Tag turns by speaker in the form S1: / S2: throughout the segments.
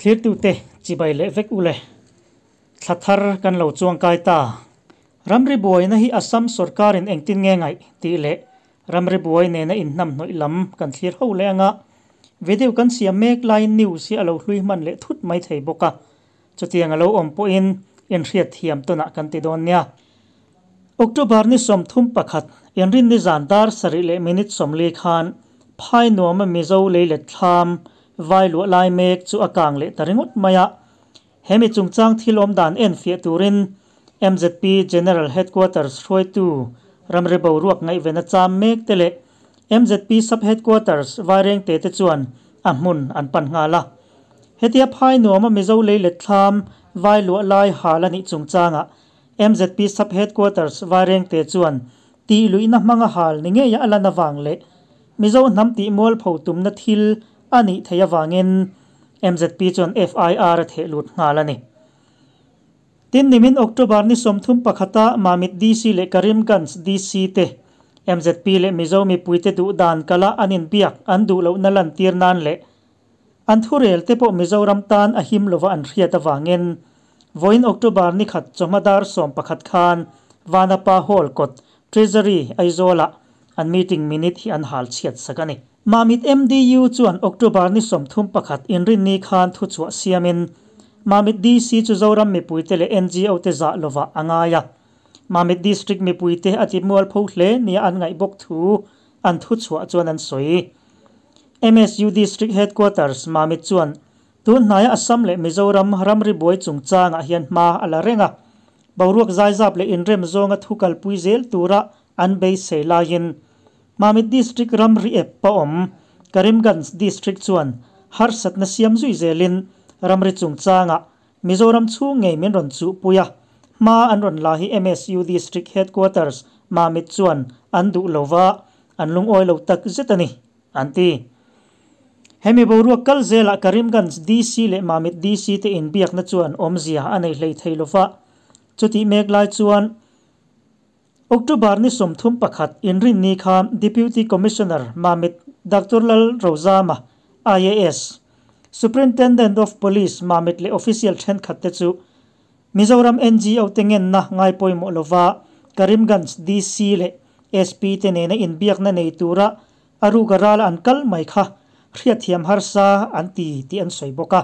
S1: Thlirtute chibai leh vek ule. Thla thar kan lo chuangkai ta. Ramri buaina hi Assam sorkarin engtin nge ngaih tih leh ramri buai nena inhnamhnawih lam kan thlir ho leh anga video kan siam mek laiin news hi a lo hlui hman leh thut mai thei bawk a. Chutiang a lo awm pawhin inhriat thiam tawnah kan ti dawn nia. October ni 31, Inrinni zan dar sarih leh minute 40 khan Phai nuama Mizo leilet thlam vai luah lai mek chu a kang leh ta ringawt mai a. Hemi chungchang thil awm dan en fiah turin MZP General Headquarters hruaitu ramri boruak ngaihven a cham mek te leh MZP Sub Headquarters Vairengte te chuan a hmun an pan nghal a. Hetia Phai nuama Mizo leilet thlam vai luah lai hal a nih chungchangah MZP Sub Headquarters Vairengte chuan tih luihna hmanga hal ni ngeia a lan avang leh Mizo hnam tih mualpho tumna thil a nih theih avangin MZP chuan FIR a theh lut nghal a ni. Tin, nimin October ni 31 a Mamit DC leh Karimganj DC te MZP leh Mizo mipuite duh dan kala an inbiak an duh lohna lantir nan leh an thurel te pawh Mizoram tan a him lova an hriat avangin vawiin October ni khat chawhma dar 11 khan Vanapa Hall kawt Treasury Aizawlah an meeting minute hi an hal chhiat sak a ni. Mamit MDU chuan October ni 31 inrinni khan thuchhuah siamin Mamit DC chu Zoram mipuite leh NGO te zah lova a ngai a. Mamit District mipuite a ti mualpho hle nia an ngaih bawk thu an thuchhuah chuan an sawi. MSU District Headquarters Mamit chuan tun hnaia Assam leh Mizoram ramri buai chungchangah hian hma a la reng a. Boruak zaizap leh inrem zawnga thu kalpui zel tura an beisei laiin Mamit District ramri ep pa awm Karimganj District chuan harsatna siam zui zelin ramri chungchangah Mizoram chhung ngei min rawn chuhpui a. Hma an rawn la hi MSU District Headquarters Mamit chuan an duh lova an lungawi lo tak zet a ni, an ti. Hemi boruak kal zelah Karimganj DC leh Mamit DC te inbiakna chuan awmzia a nei hlei thei lova. Chutih mek lai chuan October ni 31 inrinni khan Deputy Commissioner Mamit Doctor Lal Rozama, IAS, Superintendent of Police Mamit leh official thenkhat te chu Mizoram NGO te ngenna ngai pawimawh lova Karimganj DC leh SP te nena inbiakna nei tura a ruka ral an kal mai kha hriat thiam harsa an ti tih an sawi bawk a.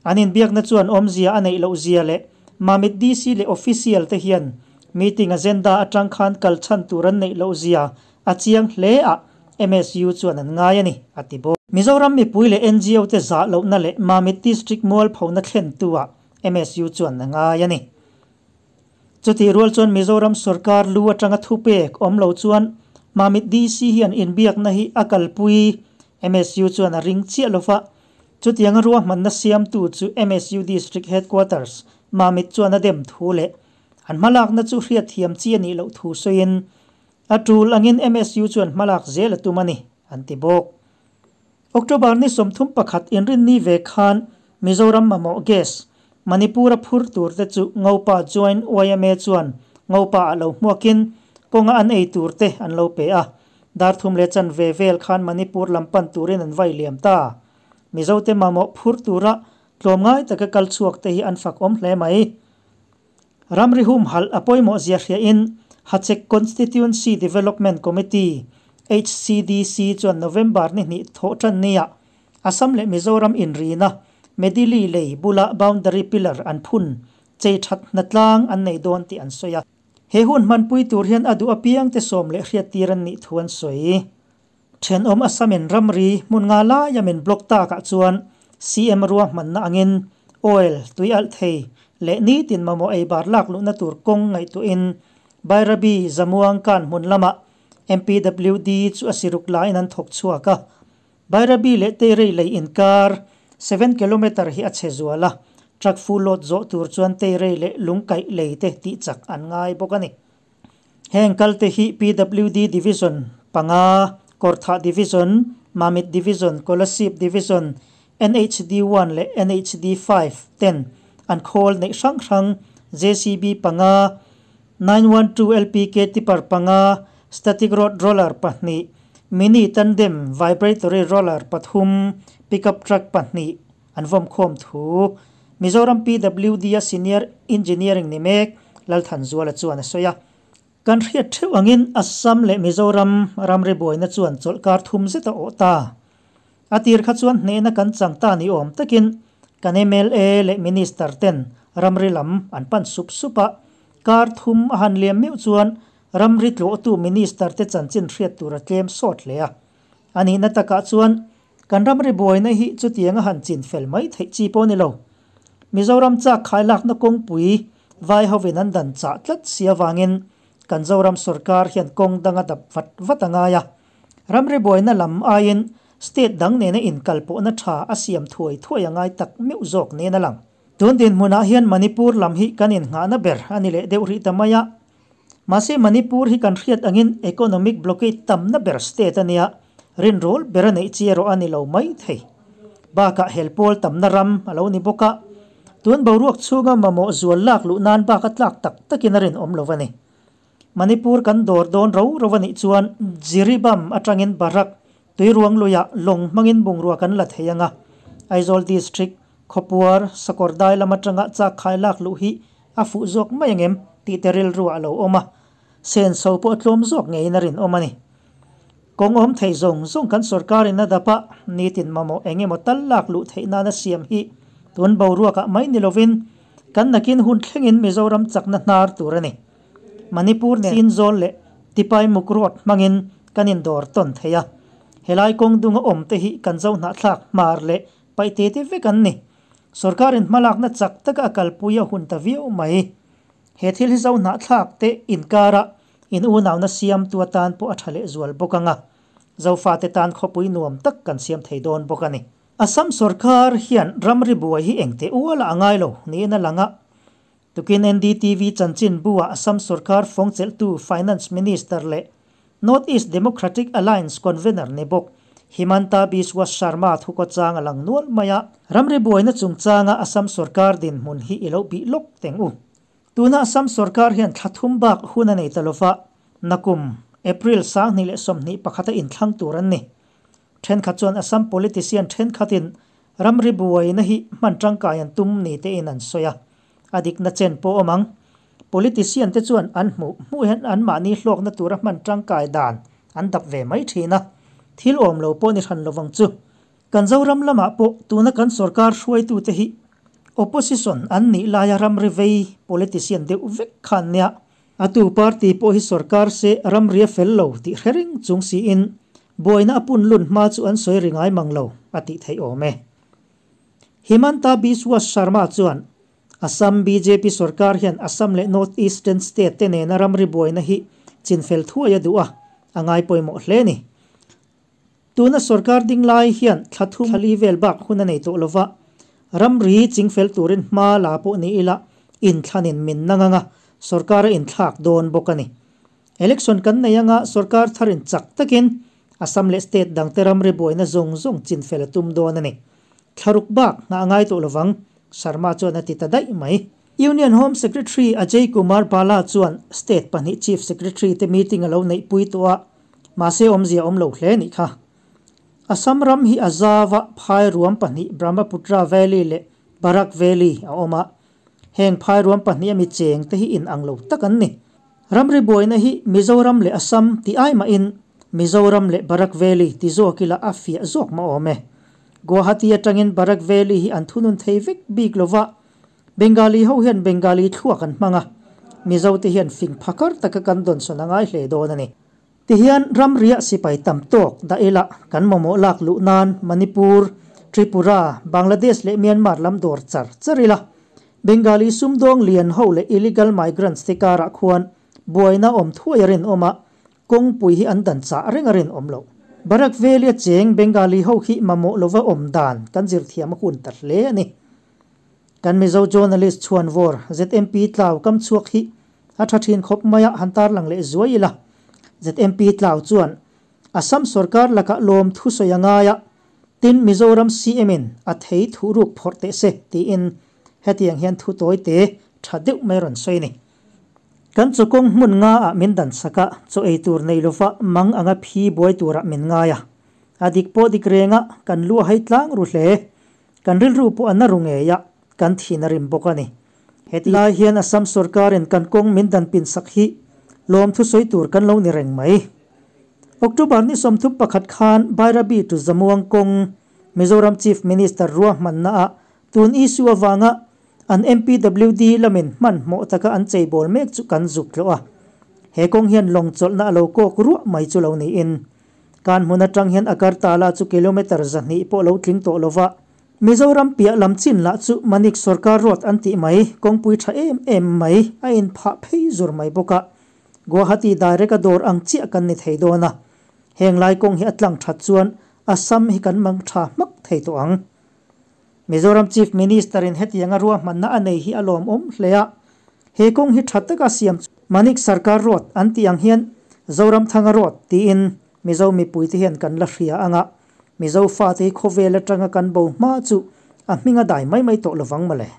S1: An inbiakna chuan awmzia a neih loh zia leh Mamit DC leh official te hian meeting agenda atang khan kal chan tur an neih loh zia a chiang hle a MSU chuan an ngai a ni, a ti bawk. Mizoram mipui leh NGO te zah lohna leh Mamit District mualphona thlen tu ah MSU chuan a ngai a ni. Chutih rual chuan Mizoram sorkar lu atanga thupek awm lo chuan Mamit DC hian inbiakna hi a kalpui MSU chuan a ring chiah lova. Chutiang a ruahmanna siamtu chu MSU District Headquarters Mamit chuan a dem thu leh an hmalakna chu hriat thiam chi a nih loh thu sawiin a tul angin MSU chuan hmalak zel a tum a ni, an ti bawk. October ni 31 inrinni ve khan Mizoram mamawh gas Manipur a phur tur te chu Ngopa Joint YMA chuan Ngopa a lo hmuakin kawnga an ei tur te an lo pe a. Dar thum leh chan ve vel khan Manipur lampan turin an vai liam ta. Mizo te mamawh phur tura tlawmngai taka kal chhuak te hi an fak awm hle mai. Ramri hum hal a pawimawh zia hria in Hachhek Constituency Development Committee, HCDC, chuan November ni hnih thawh tan nia Assam leh Mizoram inrina Medili lei bula boundary pillar an phun chei that hna tlang an nei dawn tih an sawi a. He hun hmanpui tur hian a duh apiang te sawm leh hriat tir an nih thu an sawi. Thenawm Assamin ramri hmun nga laia min block takah chuan CM ruahmanna angin oil tui alh thei leh nitin mamawh ei bar lak luhna tur kawng ngaihtuahin Bairabi Zamuang kan hmun lamah MPWD chu a siruk laiin an thawk chhuak a. Bairabi leh Teirei lei inkar 7 kilometer hi a che zual a, truck full load zawh tur chuan Teirei leh Lungkaih lei te tih chak an ngai bawk a ni. Heng kal te hi PWD Division panga, Kawrthah Division, Mamit Division, Kolasib Division, NHD 1 leh NHD 5 ten an khawl neih hrang hrang JCB panga, 912 LPK tipper panga, static road roller pahnih, mini tandem vibratory roller pathum, pickup truck pahnih. an vawm khawm thu Mizoram PWD-a Senior Engineering ni mek Lalthanzuala chuan a sawi a. Kan hriat theuh angin Assam leh Mizoram ramri buaina chuan chawlhkar thum zet a awh ta. A tir kha chuan hnehna kan chang ta ni awm takin kan mla leh Minister ten ramri lam an pan sup sup a, kar thum a han liam meuh chuan ramri tlawhtu Minister te chanchin hriat tur a tlem sawt hle a. A nihna takah chuan kan ramri buaina hi chutiang a han chin fel mai theih chi pawh a ni lo. Mizoram chak khailakna kawngpui vai hovin an dan chah tlat si avangin kan Zoram sorkar hian kawng dang a dap vat vat a ngai a. Ramri buaina lam aiin state dang nena inkalpawhna tha a siam thuai thuai a ngai tak meuh zawk nen a lang. Tun dinhmunah hian Manipur lam hi kan innghahna ber a ni leh deuh rih ta mai a. Mahse Manipur hi kan hriat angin economic blockade tamna ber state a nia, rinrawl ber a neih chi erawh a ni lo mai thei. Bakah helpawl tamna ram a lo ni bawk a, tun boruak chhunga mamawh zual lak luh nan bak a tlak tak takin a rinawm lo a ni. Manipur kan dawr dawn ro ro a nih chuan Jiribam atangin Barak tuiruang luiah lawng hmangin bungrua kan la thei ang a, Aizawl District, Khawpuar, Sakawrdai lam atanga chak khai lak luh hi a fuh zawk mai ang em tih te rilru ah a lo awm a, senso pawh a tlawm zawk ngeiin a rinawm a ni. Kawng awm thei zawng zawng kan sorkarin a dap a, nitin mamawh eng emaw tal lak luh theih nana siam hi tun boruakah mai ni lovin kan nakin hun thlengin Mizoram chakna hnar tur a ni. Manipur nen Tinzawl leh Tipai Muk Road hmangin kan indawr tawn thei a, helai kawng dunga awm te hi kan zohnahthlak hmar leh paih te te vek an ni. Sorkarin hmalakna chak taka a kalpui a hun ta viau mai. He thil hi zohnahthlak te inkara in unauna siamtu atan pawh a tha lehzual bawk ang a, Zofate tan khawpui nuam tak kan siam thei dawn bawk a ni. Assam sorkar hian ramri buai hi engte ualah a ngai lo niin a lang a. Tukin NDTV chanchinbu-ah Assam sorkar fawngchelhtu Finance Minister leh North East Democratic Alliance convener ni bawk Himanta Biswa Sarma thukaw chang a lang nual mai a. Ramri buaina chungchanga Assam sorkar dinhmun hi i lo bih lawk teng u. Tuna Assam sorkar hian thla thum bak hun a nei ta lova, nakum April 2021 a inthlang tur an ni. Thenkhat chuan Assam politician thenkhatin ramri buaina hi hman tangkai an tum ni tein an sawi a, a dikna chen pawh awm ang. Politician te chuan an hmuh hmuh hian anmahni hlawkna tura hman tangkai dan an dap ve mai thin a, thil awm lo pawh ni hran lovang chu. Kan Zoram lamah pawh tuna kan sorkar hruaitute hi opposition an nih laia ramri vei politician deuh vek khan nia. A tu party pawh hi sorkar se ramri a fel lo tih hre reng chung siin buaina a pun lun hma chu an sawi ri ngai mang lo a tih theih awm e. Himanta Biswa Sarma chuan Assam bjp sorkar hian Assam leh North Eastern state te nena ramri buaina hi chinfel thuai a duh a, a ngai pawimawh hle a ni. Tuna sorkar ding lai hian thla thum thla li vel bak hun a nei tawh lova, ramri chingfel turin hma la pawh ni ila inthlanin min nang anga sorkar a inthlak dawn bawk a ni. Election kan nei anga sorkar tharin chak takin Assam leh state dangte ramri buaina zawng zawng chinfel a tum dawn a ni. Thlaruk bak nghah a ngai tawh lovang, Sharma chuan a ti ta daih mai. Union Home Secretary Ajay Kumar Bhalla chuan state pahnih Chief Secretary te meeting a lo neihpui tawh a, mahse awmzia awm lo hle nih kha. Assam ram hi a zava phai ruam pahnih Brahmaputra Valley leh Barak Valley a awm a, heng phai ruam pahnih ami cheng te hi inang lo tak an ni. Ramri buaina hi Mizoram leh Assam ti ai mahin Mizoram leh Barak Valley ti zawk ila a fiah zawk mah awm e. Guwahati atangin Barak Valley hi an thunun thei vek bik lova, Bengali ho hian Bengali thluak an hmang a, Mizo te hian fing phakar taka kan dawnsawn a ngai hle dawn a ni. Tihian ramriah sipai tam tawk dah ila kan mamawh lak luh nan Manipur, Tripura, Bangladesh leh Myanmar lam dawr char char ila Bengali sumdawng lian ho leh illegal migrants te karah khuan buaina awm thuai a rinawm a, kawngpui hi an dan chah reng a rinawm loh. Barak Valley-a cheng Bengali ho hi mamawh lova awm dan kan zir thiam a hun ta hle a ni. Kan Mizo journalist chhuanvawr ZMP Tlau kam chhuak hi a tha thin khawp mai a, han tarlang leh zuai ila. ZMP Tlau chuan Assam sorkar lakah lawm thusawi a ngai a, tin Mizoram CM in a thei thuhruk phawrh teh se tiin hetiang hian thu tawi te tha deuh mai rawn sawi a ni. Kan chawkawng hmun nga ah min dan sak a, chaw ei tur nei lova mang anga phi buai turah min ngai a. A dik pawh dik reng a, kan lu a hai tlang ru hle. Kan rilru pawh a na ru ngei a, kan thin a rim bawk a ni. Heti lai hian Assam sorkarin kan kawng min dan pin sak hi lawmthu sawi tur kan lo ni reng mai. October ni 31 khan Bairabi to Zamuang kawng Mizoram Chief Minister ruahmanna ah tun issue avanga an MPWD lamin hmanhmawh taka an cheibawl mek chu kan zuk tlawh a. He kawng hian lawng chawlhna a lo kawk ruah mai chu lo niin kan hmun atang hian Agartala chu kilometre 200 pawh lo tling tawh lova. Mizoram piah lam chin lah chu Manik Sarkar Road an tih mai kawngpui tha em em mai a inphah phei zur mai bawk a. Guwahati direct a dawr ang chiah kan ni thei dawn a. Heng lai kawng hi a tlang that chuan Assam hi kan mang tha hmak thei tawh ang. Mizoram Chief Minister in hetianga ruahmanna a nei hi a lawmawm hle a. He kawng hi tha taka siam chu Manik Sarkar Road an tih ang hian Zoramthanga Road tiin Mizo mipuite hian kan la hria anga Mizo fate hi khawvel atanga kan bo hma chu a hming a dai mai mai tawh lovang mawle.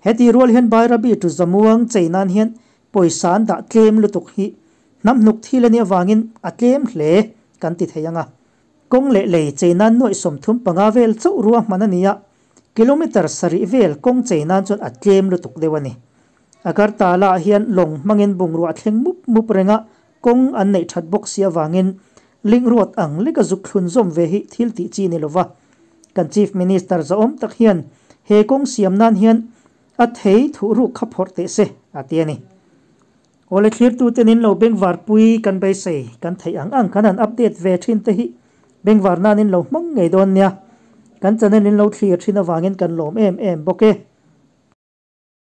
S1: Heti rual hian Bairabi to Zamuang chei nan hian pawisa an dah tlem lutuk hi hnam hnuk thil a nih avangin a tlem hle kan ti thei anga. Kawng leh lei chei nan nuaih 35 vel chauh ruahman a ni a, kilometre 7 vel kawng chei nan chuan a tlem lutuk deuh a ni. Agartala ah hian lawng hmangin bungrua thleng mup mup renga kawng an neih that bawk si avangin link road ang leka zuk thlun zawm ve hi thil tih chi ni lova. Kan Chief Minister zahawm tak hian he kawng siam nan hian a thei thuh ruk kha phawrh teh se a ti a ni. Awle thlirtute nin lo bengvar pui kan beisei kan theih ang ang kan han update ve thin te hi bengvar nan in lo hmang ngei dawn nia. Kan channel in lo thlir thin avangin kan lawm em em bawk e.